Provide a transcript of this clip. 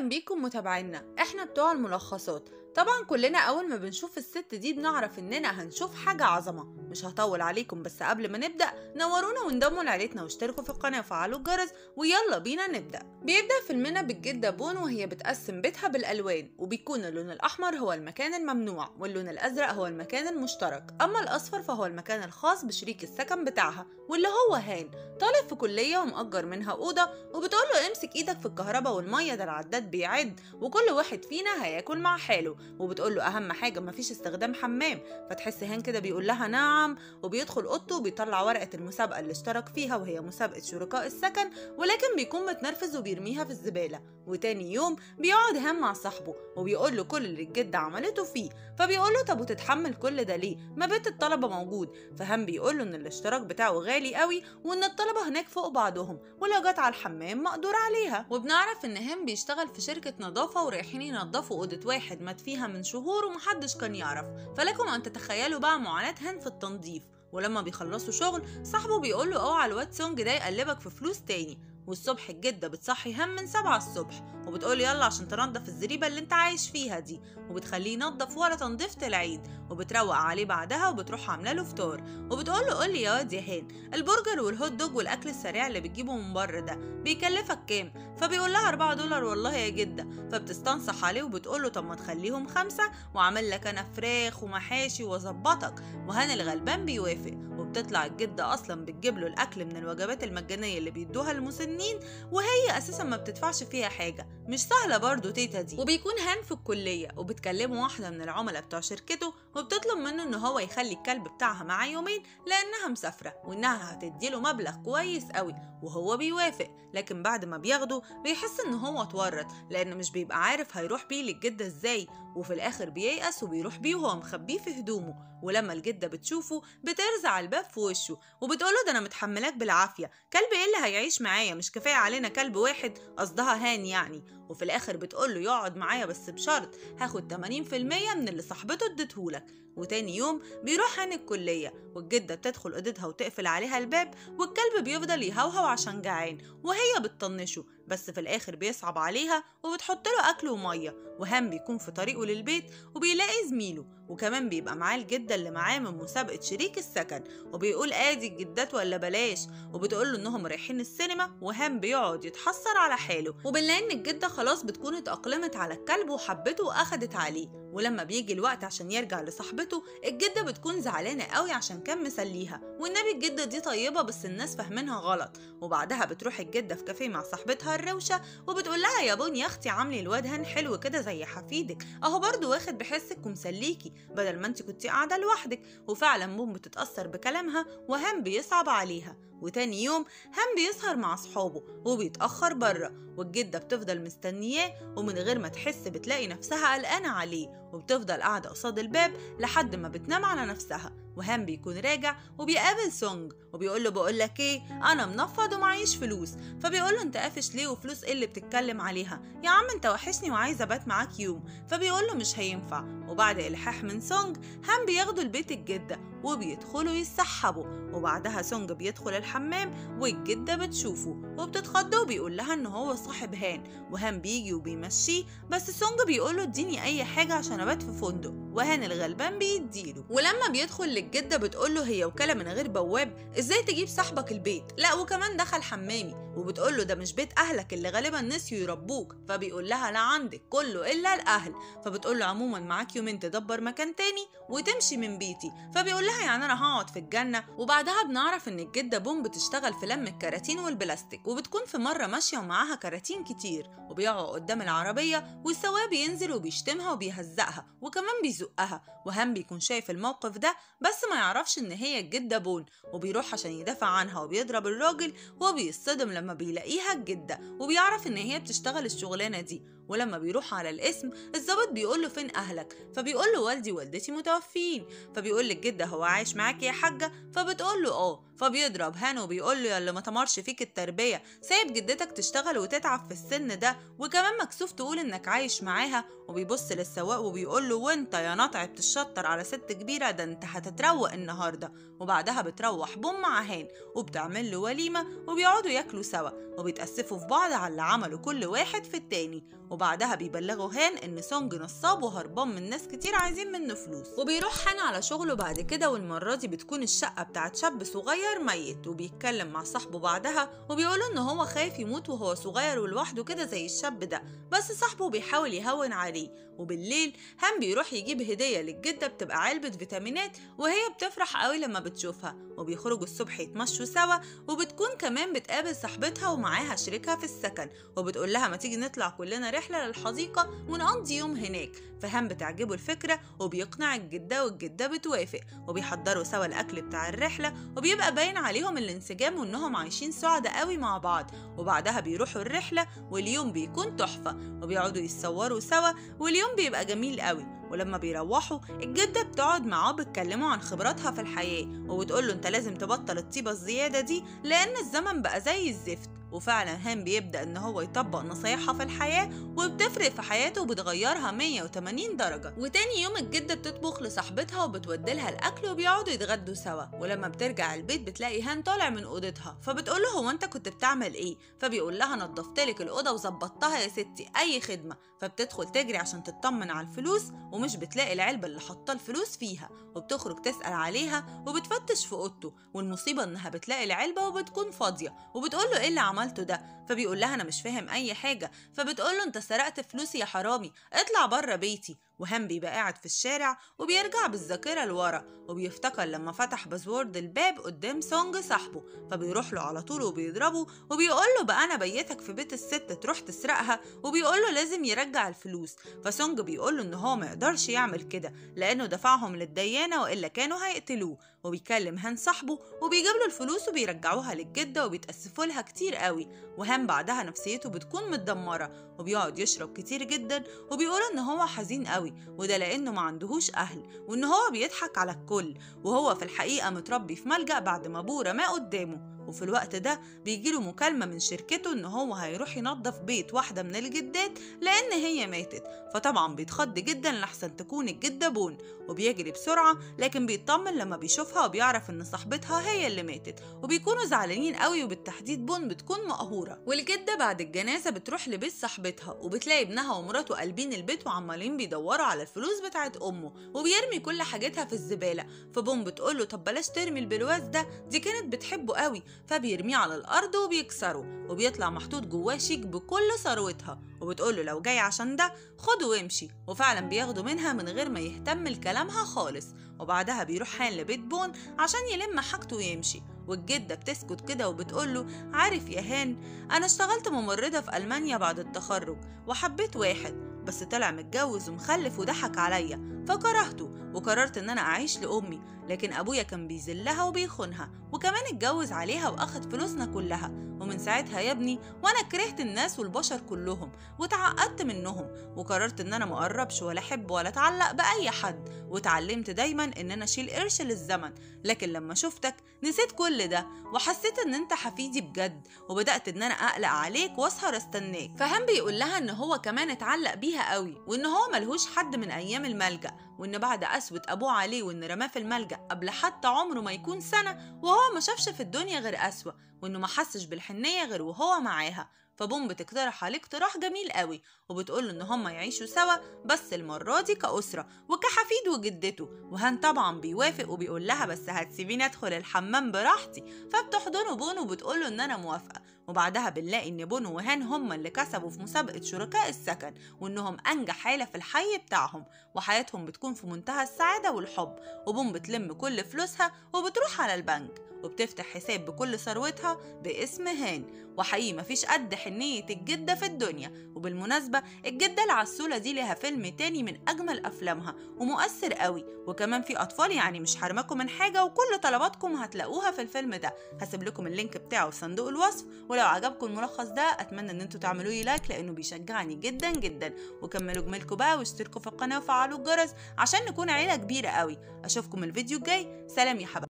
اهلا بيكم متابعينا، احنا بتوع الملخصات. طبعا كلنا اول ما بنشوف الست دي بنعرف اننا هنشوف حاجة عظمة. مش هطول عليكم، بس قبل ما نبدأ نورونا وانضموا لعيلتنا واشتركوا في القناة وفعلوا الجرس، ويلا بينا نبدأ. بيبدأ فيلمنا بالجدة بون وهي بتقسم بيتها بالالوان، وبيكون اللون الاحمر هو المكان الممنوع، واللون الازرق هو المكان المشترك، اما الاصفر فهو المكان الخاص بشريك السكن بتاعها واللي هو هان، طالب في كلية ومأجر منها أوضة، وبتقوله امسك ايدك في الكهرباء والمية ده العداد بيعد، وكل واحد فينا هياكل مع حاله، وبتقوله اهم حاجة مفيش استخدام حمام. فتحس هان كده بيقول لها نعم، وبيدخل اوضته وبيطلع ورقة المسابقة اللي اشترك فيها وهي مسابقة شركاء السكن، ولكن بيكون متنرفز وبيرميها في الزبالة. وتاني يوم بيقعد هان مع صاحبه وبيقول له كل اللي الجدة عملته فيه، فبيقول له طب وتتحمل كل ده ليه؟ ما بيت الطلبة موجود. فهان بيقول له ان الاشتراك بتاعه غالي قوي وان الطلبة هناك فوق بعضهم، ولو جت على الحمام مقدور عليها. وبنعرف ان هان بيشتغل في شركة نظافة ورايحين ينظفوا اوضة واحد مات فيها من شهور ومحدش كان يعرف، فلكم ان تتخيلوا بقى معاناة هان في التنظيف. ولما بيخلصوا شغل صاحبه بيقول له اوعى الواد سونج ده يقلبك في فلوس تاني. والصبح الجدة بتصحي هان من 7 الصبح وبتقول يلا عشان تنظف الزريبة اللي انت عايش فيها دي، وبتخليه ينظف ولا تنظيفة العيد، وبتروق عليه بعدها وبتروح عامله له فطار، وبتقول له قول لي يا واد يا هان، البرجر والهوت دوج والاكل السريع اللي بتجيبه من بره ده بيكلفك كام؟ فبيقول لها $4 والله يا جدة. فبتستنصح عليه وبتقول له طب ما تخليهم 5 وعامل لك انا فراخ ومحاشي واظبطك. وهان الغلبان بيوافق، وبتطلع الجدة اصلا بتجيب له الاكل من الوجبات المجانية اللي بيدوها للمسنين، وهي اساسا ما بتدفعش فيها حاجة. مش سهلة برضو تيتا دي. وبيكون هان في الكلية وبتكلمه واحدة من العملاء بتوع شركته، وبتطلب منه ان هو يخلي الكلب بتاعها معاه يومين لانها مسافرة وانها هتديله مبلغ كويس قوي، وهو بيوافق. لكن بعد ما بياخده بيحس ان هو اتورط، لانه مش بيبقى عارف هيروح بيه للجده ازاي، وفي الاخر بييأس وبيروح بيه وهو مخبيه في هدومه. ولما الجدة بتشوفه بترزع الباب في وشه وبتقوله ده انا متحملاك بالعافية، كلب ايه اللي هيعيش معايا؟ مش كفاية علينا كلب واحد، قصدها هان يعني. وفي الاخر بتقوله يقعد معايا بس بشرط هاخد 80% من اللي صاحبته اديتهولك. وتاني يوم بيروح هان الكلية، والجدة بتدخل اوضتها وتقفل عليها الباب، والكلب بيفضل يهوهو عشان جعان وهي بتطنشه، بس في الاخر بيصعب عليها وبتحط له اكل ومية. وهان بيكون في طريقه للبيت وبيلاقي زميله، وكمان بيبقى معاه الجدة اللي معاه من مسابقة شريك السكن، وبيقول ادي الجدات ولا بلاش، وبتقول له انهم رايحين السينما. وهان بيقعد يتحسر على حاله، وبنلاقي ان الجدة خلاص بتكون اتأقلمت على الكلب وحبته واخدت عليه. ولما بيجي الوقت عشان يرجع لصاحبته الجدة بتكون زعلانة قوي عشان كان مسليها، والنبي الجدة دي طيبة بس الناس فاهمينها غلط. وبعدها بتروح الجدة في كافيه مع صاحبتها الروشه وبتقول لها يا بون يا اختي عاملي الواد هان حلو كده زي حفيدك، اهو برضو واخد بحسك ومسليكي بدل ما انت كنتي قاعدة لوحدك. وفعلا بون بتتاثر بكلامها وهان بيصعب عليها. وتاني يوم هان بيسهر مع اصحابه وبيتاخر بره، والجدة بتفضل مستنياه، ومن غير ما تحس بتلاقي نفسها قلقانة عليه، وبتفضل قاعدة قصاد الباب لحد ما بتنام على نفسها. وهان بيكون راجع وبيقابل سونج وبيقول له بقول لك ايه، انا منفض ومعيش فلوس. فبيقول له انت قافش ليه وفلوس ايه اللي بتتكلم عليها يا عم، انت وحشني وعايز ابات معاك يوم. فبيقول له مش هينفع. وبعد الحاح من سونج هان بياخده البيت الجدة وبيدخلوا يتسحبوا، وبعدها سونج بيدخل الحمام والجدة بتشوفه وبتتخض وبيقول لها ان هو صاحب هان، وهان بيجي وبيمشيه، بس سونج بيقول له اديني اي حاجة عشان ابات في فندق، وهان الغلبان بيديله. ولما بيدخل للجده بتقول له هي وكالة من غير بواب، ازاي تجيب صاحبك البيت؟ لا وكمان دخل حمامي. وبتقول له ده مش بيت اهلك اللي غالبا نسيوا يربوك. فبيقول لها لا عندك كله الا الاهل. فبتقول له عموما معاك يومين تدبر مكان تاني وتمشي من بيتي. فبيقول لها يعني انا هقعد في الجنة. وبعدها بنعرف ان الجدة بوم بتشتغل في لم الكراتين والبلاستيك، وبتكون في مرة ماشية ومعاها كراتين كتير، وبيقعوا قدام العربية والسواق بينزل وبيشتمها وبيهزقها وكمان بيزقها. وهان بيكون شايف الموقف ده بس ما يعرفش ان هي الجدة بون، وبيروح عشان يدافع عنها وبيضرب الراجل، وبيصطدم لما بيلاقيها الجدة وبيعرف ان هي بتشتغل الشغلانة دي. ولما بيروح على القسم الضابط بيقول له فين اهلك؟ فبيقول له والدي ووالدتي متوفيين. فبيقول للجده هو عايش معاك يا حاجة؟ فبتقول له اه. فبيضرب هان وبيقول له يا اللي ما تمرش فيك التربية، سايب جدتك تشتغل وتتعب في السن ده وكمان مكسوف تقول انك عايش معاها. وبيبص للسواق وبيقول له وانت يا نطع بتشطر على ست كبيرة، ده انت هتتروق النهارده. وبعدها بتروح بوم مع هان وبتعمل له وليمة وبيقعدوا ياكلوا سوا وبيتأسفوا في بعض على اللي عمله كل واحد في التاني. وبعدها بيبلغوا هان ان سونج نصاب وهربان من ناس كتير عايزين منه فلوس. وبيروح هان على شغله بعد كده، والمرة دي بتكون الشقة بتاعت شاب صغير ميت، وبيتكلم مع صاحبه بعدها وبيقوله ان هو خايف يموت وهو صغير ولوحده كده زي الشاب ده، بس صاحبه بيحاول يهون عليه. وبالليل هان بيروح يجيب هدية للجدة بتبقى علبة فيتامينات، وهي بتفرح قوي لما بتشوفها. وبيخرجوا الصبح يتمشوا سوا، وبتكون كمان بتقابل صاحبتها ومعاها شريكها في السكن، وبتقول لها ما تيجي نطلع كلنا رحلة للحديقة ونقضي يوم هناك. فهان بتعجبه الفكرة وبيقنع الجدة، والجدة بتوافق، وبيحضروا سوا الأكل بتاع الرحلة، وبيبقى باين عليهم الانسجام وإنهم عايشين سعداء قوي مع بعض. وبعدها بيروحوا الرحلة واليوم بيكون تحفة، وبيقعدوا يتصوروا سوا واليوم بيبقى جميل قوي. ولما بيروحوا الجدة بتقعد معاه بتكلموا عن خبراتها في الحياة، وبتقوله انت لازم تبطل الطيبة الزيادة دي لأن الزمن بقى زي الزفت. وفعلا هان بيبدأ ان هو يطبق نصايحها في الحياة، وبتفرق في حياته وبتغيرها 180 درجة. وتاني يوم الجدة بتطبخ لصاحبتها وبتودلها الأكل وبيقعدوا يتغدوا سوا. ولما بترجع البيت بتلاقي هان طالع من أوضتها، فبتقوله هو انت كنت بتعمل ايه؟ فبيقول لها نظفتلك الأوضة وظبطتها يا ستي، أي خدمة. فبتدخل تجري عشان تطمن على الفلوس، ومش بتلاقي العلبة اللي حاطة الفلوس فيها، وبتخرج تسأل عليها وبتفتش في أوضته، والمصيبة انها بتلاقي العلبة وبتكون فاضية، وبتقوله ايه اللي عملته ده؟ فبيقول لها انا مش فاهم اي حاجة. فبتقول له انت سرقت فلوسي يا حرامي، اطلع بره بيتي. وهان بيبقى قاعد في الشارع وبيرجع بالذاكرة لورا، وبيفتكر لما فتح password الباب قدام سونج صاحبه، فبيروح له على طول وبيضربه وبيقول له بقى انا بيتك في بيت الست تروح تسرقها، وبيقول له لازم يرجع الفلوس. فسونج بيقول له ان هو ما يقدرش يعمل كده لانه دفعهم للديانه والا كانوا هيقتلوه. وبيكلم هان صاحبه وبيجيب له الفلوس وبيرجعوها للجده وبيتاسفوا لها كتير قوي. وهان بعدها نفسيته بتكون متدمره، وبيقعد يشرب كتير جدا، وبيقول ان هو حزين قوي، وده لانه ما عندهوش اهل، وان هو بيضحك على الكل، وهو في الحقيقة متربي في ملجأ بعد ما ابوه رماه قدامه. وفي الوقت ده بيجيله مكالمة من شركته ان هو هيروح ينظف بيت واحدة من الجدات لان هي ماتت، فطبعا بيتخض جدا لحسن تكون الجدة بون، وبيجري بسرعة، لكن بيطمن لما بيشوفها وبيعرف ان صاحبتها هي اللي ماتت، وبيكونوا زعلانين قوي، وبالتحديد بون بتكون مقهورة. والجدة بعد الجنازة بتروح لبيت صاحبتها، وبتلاقي ابنها ومراته قلبين البيت وعمالين بيدوروا على الفلوس بتاعت امه، وبيرمي كل حاجتها في الزبالة. فبون بتقوله طب بلاش ترمي البلواز ده، دي كانت بتحبه قوي، فبيرميه على الارض وبيكسره، وبيطلع محطوط جواه شيك بكل ثروتها، وبتقوله لو جاي عشان ده خده وامشي. وفعلا بياخده منها من غير ما يهتم لكلامها خالص. وبعدها بيروح هان لبيت بون عشان يلم حاجته ويمشي، والجدة بتسكت كده وبتقوله عارف يا هان، أنا اشتغلت ممرضة في ألمانيا بعد التخرج وحبيت واحد، بس طلع متجوز ومخلف وضحك عليا فكرهته، وقررت ان انا اعيش لامي، لكن ابويا كان بيذلها وبيخونها، وكمان اتجوز عليها واخد فلوسنا كلها، ومن ساعتها يا ابني وانا كرهت الناس والبشر كلهم وتعقدت منهم، وقررت ان انا مقربش ولا احب ولا اتعلق باي حد، وتعلمت دايما ان انا اشيل قرش للزمن، لكن لما شفتك نسيت كل ده وحسيت ان انت حفيدي بجد، وبدات ان انا اقلق عليك واسهر استناك. فهان بيقول لها ان هو كمان اتعلق بيها قوي، وان هو ملهوش حد من ايام الملجأ، وان بعد قسوة ابوه عليه وان رماه في الملجأ قبل حتى عمره ما يكون سنة، وهو ما شافش في الدنيا غير قسوة، وانه ما حسش بالحنية غير وهو معاها. فبوم بتقترح عليه اقتراح جميل قوي، وبتقول ان هما يعيشوا سوا بس المرة دي كأسرة وكحفيد وجدته. وهان طبعا بيوافق وبيقول لها بس هتسيبيني ادخل الحمام براحتي، فبتحضنه بون وبتقول له ان انا موافقة. وبعدها بنلاقي ان بون وهان هما اللي كسبوا في مسابقة شركاء السكن، وانهم انجح عيلة في الحي بتاعهم، وحياتهم بتكون في منتهى السعادة والحب. وبون بتلم كل فلوسها وبتروح على البنك وبتفتح حساب بكل ثروتها باسم هان. وحقيقي مفيش قد حنية الجدة في الدنيا. وبالمناسبة الجدة العسولة دي لها فيلم تاني من أجمل أفلامها ومؤثر قوي، وكمان في أطفال، يعني مش حرمكم من حاجة، وكل طلباتكم هتلاقوها في الفيلم ده. هسيب لكم ال link بتاعه في صندوق الوصف. ولو عجبكم الملخص ده أتمنى إن انتوا تعملوا لي like لأنه بيشجعني جدا جدا، وكملوا جميلكم بقى واشتركوا في القناة وفعلوا الجرس عشان نكون عيلة كبيرة قوي. أشوفكم الفيديو الجاي، سلام يا حبايبي.